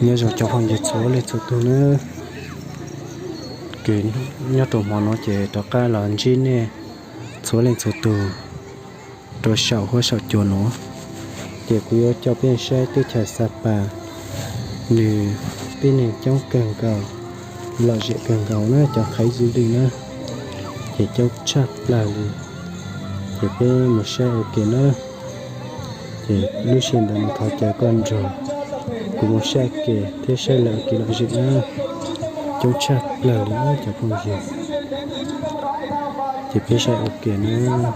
Nyob zoo cov phooj ywg txhua leej txhua tus nawb. Kws nyob rau hmo no ces rov qab los ntsib nej txhua leej txhua tus rau saum huab saum cua no. Ces kuv yuav coj peb saib teb chaws Xa Pas, nws tib neeg coob kawg nkaus, lom zem kawg nkaus na, cov qhev ywj lwj na, ces coob tshaj plaws li. Ces peb mus saib ua ke na. Ces lub sij hawm ntawd mas thov caw koj nrog kuv mus saib ua ke thiab saib lawv ua ke lom zem na, coob tshaj plaws li cov phooj ywg. Ces peb saib ua ke na.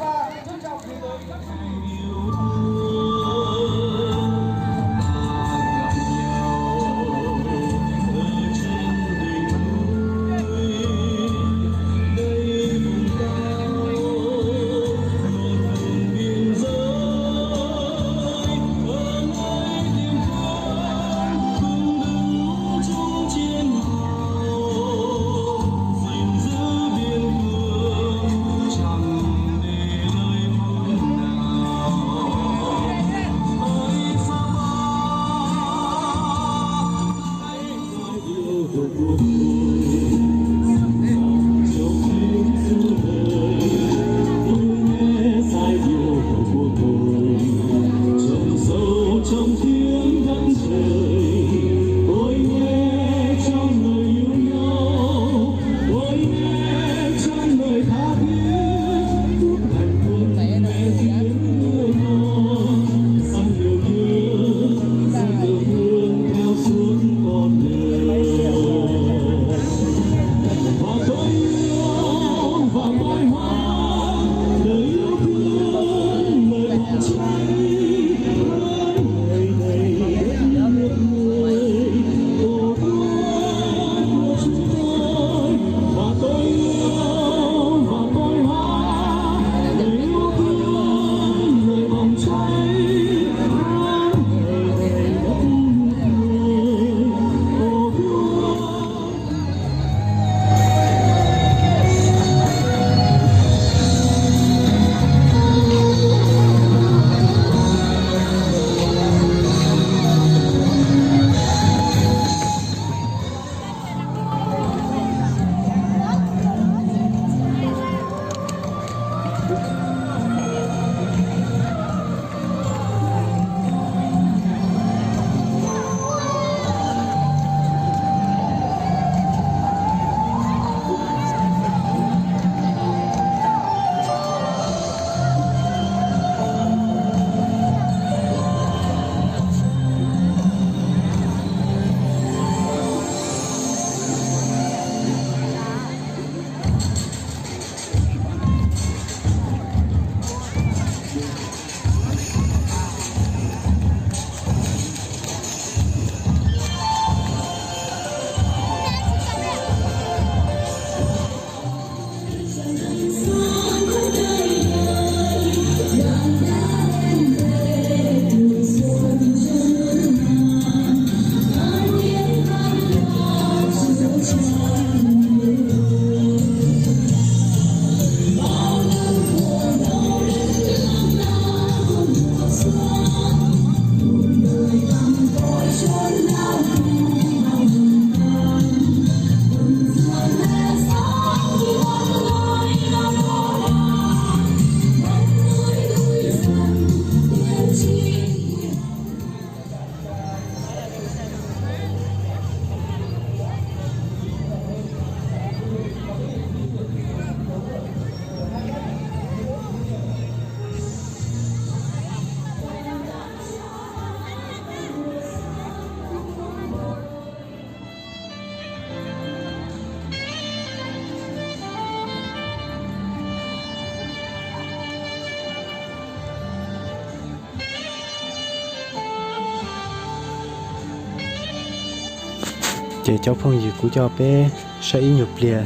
Ces cov phooj ywg, kuv coj peb saib ib nyuag pliag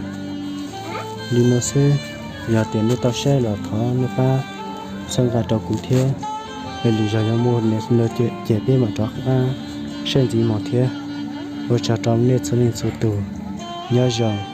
li no xwb. Yog tias nej tau saib los thov nej pab txhawb nqa rau kuv thiab. Es lwm zaus yog muaj li no ces peb mam rov qab saib ntxiv mus thiab. Ua tsaug rau nej txhua leej txhua tus. Nyob zoo.